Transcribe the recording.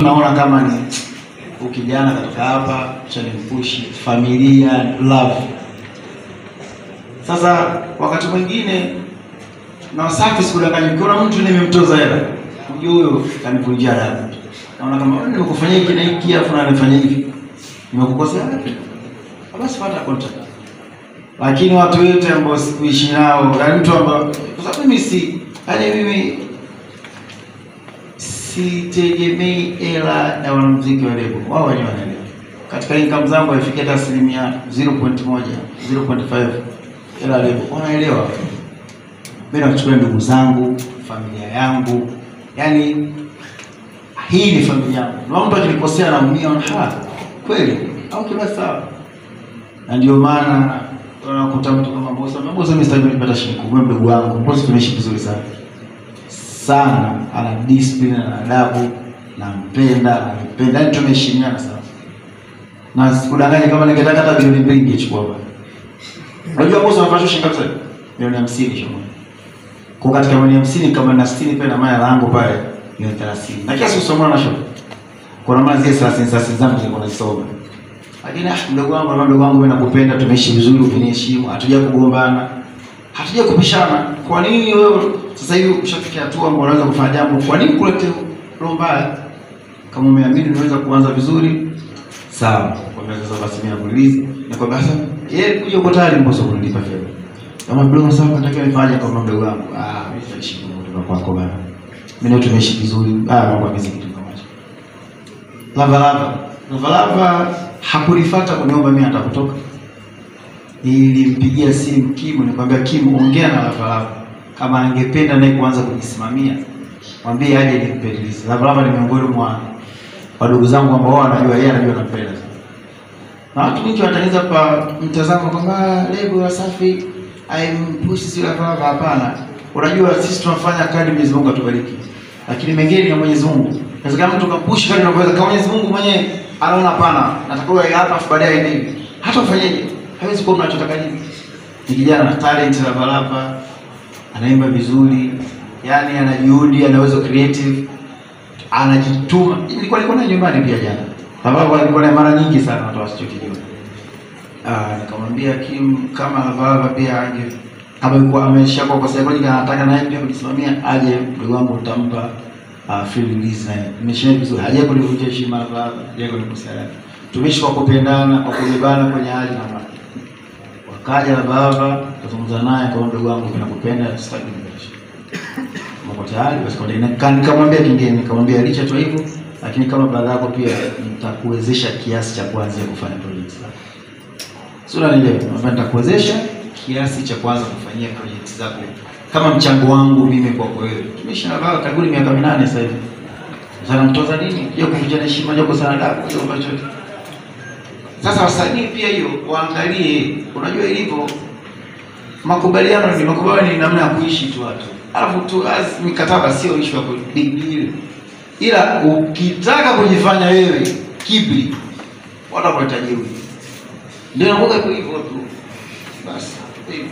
Naona kama ni ukijana katoka hapa chanimpushi familia love. Sasa wakati mwingine na Wasafi sikudanganya, ukiona mtu nimemtoza hela unajua huyo kanivunjia adabu. Naona kama nimekufanyia hiki na hiki afu unanifanyia hivi, nimekukosea wapi? Basi fuata contract. Lakini watu wote ambao sikuishi nao, yaani mtu ambao, kwa sababu mimi si, yaani mimi sitegemei hela ya wanamuziki wa lebo, wao wenyewe wanaelewa. Katika income zangu haifikia hata 0.1, 0.5 hela lebo, wanaelewa. Mimi nachukua ndugu zangu, familia yangu, yaani hii ni familia yangu. Na mtu akinikosea naumia, ha kweli au kila sawa. Na ndio maana unakuta mtu kama Mbosso, Mbosso mimi sitaki nipata shilingi 10, mdogo wangu. Mbosso tumeishi vizuri sana. Sana, ana discipline, ana adabu, nampenda, nampenda. Yaani tumeheshimiana sana. Na sikudanganya kama ningetaka hata bilioni 2 ningechukua bwana. Unajua Mbosso anafanya shilingi ngapi sasa? Milioni 50 shomo. Kwa katika milioni 50 kama na 60 pale na maya langu pale milioni 30. Na kiasi usomana na shomo. Kwa maana zile 30 zangu zilikuwa nazisoma. Lakini mdogo wangu, na mdogo wangu mimi nakupenda, tumeishi vizuri, ukiniheshimu, hatuja kugombana, hatuja kupishana. Kwa nini wewe sasa hivi ushafikia hatua ambapo unaweza kufanya jambo? Kwa nini kulete roho mbaya? Kama umeamini unaweza kuanza vizuri, sawa. Kwa sasa basi mimi nakuuliza, na kwa basi yeye kuja uko tayari Mbosso kunilipa fedha. Kama mdogo sasa nataka nifanye kama mdogo wangu. Mimi sitaishi kutoka kwako bana. Mimi na tumeishi vizuri. Mambo ya muziki tu kama hicho. Lava Lava. Lava Lava hakunifuata kuniomba mimi hata kutoka. Nilimpigia simu Kimu, nikamwambia Kimu ongea na Lava Lava. Kama angependa naye kuanza kujisimamia, mwambie aje nimpe release. Lava Lava ni miongoni mwa wadogo zangu ambao wao wanajua, yeye anajua nampenda. Na watu wengi wanatengeneza kwa mtazamo kwamba lebo Wasafi haimpushi si Lava Lava. Hapana. Unajua sisi tunafanya kadri Mwenyezi Mungu atubariki. Lakini mengine ni ya Mwenyezi Mungu. Sasa kama mtu kapush kadri unavyoweza, kama Mwenyezi Mungu mwenyewe anaona hapana, nataka wewe hapa afu baadaye aende hivi. Hata ufanyeje? Hawezi kuwa mnachotaka nini. Ni kijana na talent Lava Lava, anaimba vizuri, yani ana juhudi, ana uwezo creative, anajituma. Nilikuwa naye nyumbani pia jana. Lava Lava alikuwa naye mara nyingi sana watu wasichokijua. Nikamwambia Kim kama Lava Lava pia aje, kama yuko ameshakuwa kwa psychology anataka naye pia kujisimamia, aje mdogo wangu utampa free release naye. Nimeshauri vizuri, hajawahi kunivunjia heshima Lava Lava, hajawahi kunikosea. Tumeishi kwa kupendana, kwa kubebana kwenye hali na mali. Wakaja Lava Lava, kuzungumza naye kwa mdogo wangu ninakupenda, sitaki nikuache. Mko tayari basi kwa nini? Nikamwambia kingine, nikamwambia licha tu hivyo, lakini kama brother yako pia nitakuwezesha kiasi cha kuanzia kufanya project zako. Sura ni leo, nitakuwezesha kiasi cha kuanza kufanyia project zako kama mchango wangu mimi kwako wewe. Tumeishi na Lava karibu miaka 8 sasa hivi. Sasa namtoza nini? Hiyo kuvunja heshima, hiyo kosa adabu, hiyo chochote. Sasa wasanii pia hiyo waangalie, unajua ilivyo makubaliano ni makubaliano, ni namna ya kuishi tu watu. Alafu tu as mikataba sio issue ya big deal. Ila ukitaka kujifanya wewe kibri, watakuleta jeuri. Ndio nakuwa hivyo tu. Basi. Hivyo.